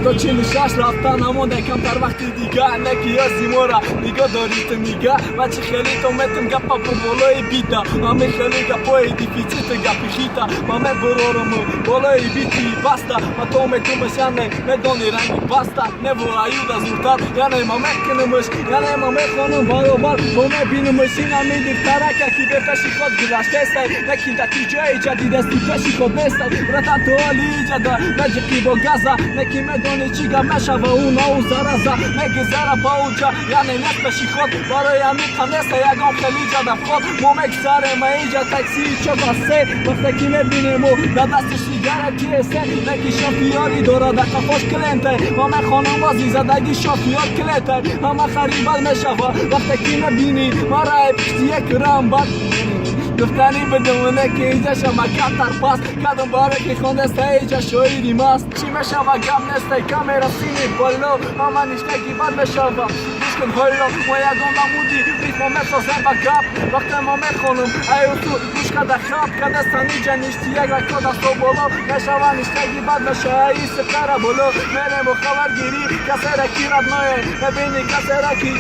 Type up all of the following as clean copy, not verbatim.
То 46 рафта намонда камтар вақти дига, неки ёзи мора нигоҳ дорӣ ту нига ва чи хеле то метум гапа бо болои бита. Ман мехеле гапои дефицита, гапи хита ман мебуроруму болои бити баста. Ма то метумаш, яъне медони ранги баста неву аюда зудтар, яъне ма мекунумаш, яъне ма мехонум баробар бо мебинумаш. Инами духтарака, ки бепеши худ гузаштестай, лекин натиҷаи ҷадидасти пеши худ нестай. Братан, ту оли иҷада меҷиқи бо газа, неки медони чӣ гап мешава, ӯ нау зараза мегузара ба уҷа, яъне нест пеши худ. Барои амиқа неста ягон хели ҷада вход. Мо мегузарем иҷа таксии чор ба се, вақте ки мебинему дар дасти сигарет кесе, неки шофиёри дорад дар қафош клиенте. Ма мехонам бози задаги шофиёр клиенте, ҳама харибат мешава, вақте ки мебинӣ мара пишти як рам бад гуфтанӣ бидумоне, ки иҷа шама камтар пас кадом баре ки хондаста иҷа шоири маст. Чӣ мешава, гап нестай, камера сини боло, ҳама ништаги бад мешава. Гӯш кун ҳоло, мо ягон намуди рифмо месозем ба гап. Вақте мо мехонам аюсу гӯш када хаб кадастан, иҷа ништи як рако дасто боло мешава, ништаги бад мешава. Исиқара боло мерему хабаргирӣ касера ки родное мебини, касера ки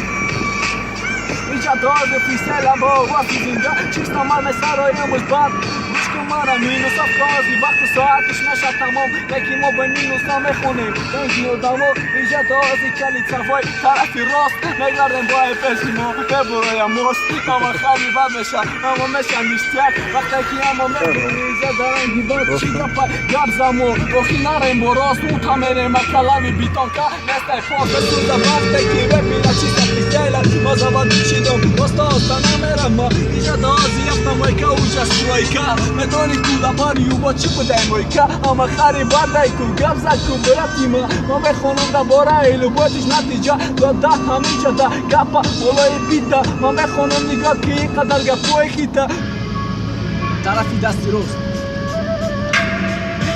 иҷа дози фристайла бо овози зинда чисто ман месароямуш. Бад гӯш кун мара, минусов кози вақту соатиш меша тамом, лекин мо ба минуса мехонем. Ранги одамо иҷа дози калицавой тарафи рост мегардем, бо пеши мо мебуроям мост, ҳама хари бад меша, ҳама меша ништяк, вақте ки ҳама мебини иҷа даранги бад. Чӣ гапа гап замо, охи нарем бо рост ута мерем, акалави битонка нестай пост бесуза. Вақте ки бебина чиста фристайла ма заводи шидам, оста оста намерам. Ма иҷа дози яфтамойка, уҷа стройка, медони ку да бари бо чӣ будай мойка, ҳама хари бардай ку гап зад ку брати ма. Ма мехонам дар бораи любовиш, натиҷа дода ҳамиҷа да гапа болои бита. Ма мехонам, нигоҳ ки ин қадар гапҳои хита. Тарафи дасти рост,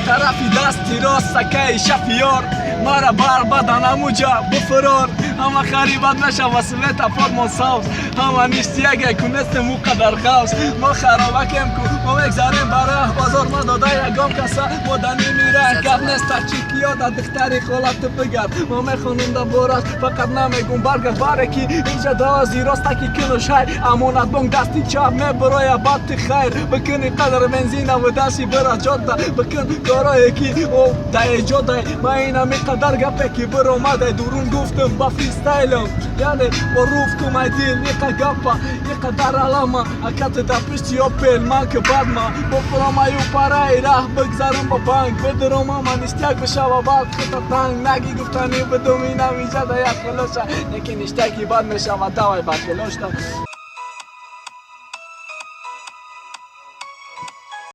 тарафи дасти рост, сакаи шафиёр мара бар баданамуҷа буфурор, ҳама харибат мешава, светоформон сабз, ҳама ништияге ку нестем ӯ қадар хавз. Мо харобакем ку, мо мегзарем ба раҳ, бозор мадода ягон каса, мо да ними раҳ гап неста. Чӣ киёда духтари холату бигард, мо мехонем да бораш, фақат намегум баргард, баре ки инҷа дози ростаки кунушай амонатбонк дасти чап мебуроя. Бадти хайр бикуни, қадр бензинаву даши бира ҷода бикун корое ки о да эҷодай. Ма инами қадар гапе ки биромадай дурун гуфтам ба фристайлам, яъне бо руфтум ай дил иқа гапа, иқадар алама акати да пишти опел ман ки бадма бухӯрамаю параи раҳ бигзарам, ба банк бидурам, ама ништяк бишава, баъд хита танг наги. Гуфтани бидум инам иҷада як хелоша, неки ништяки бад мешава. Давай, бад хелошта.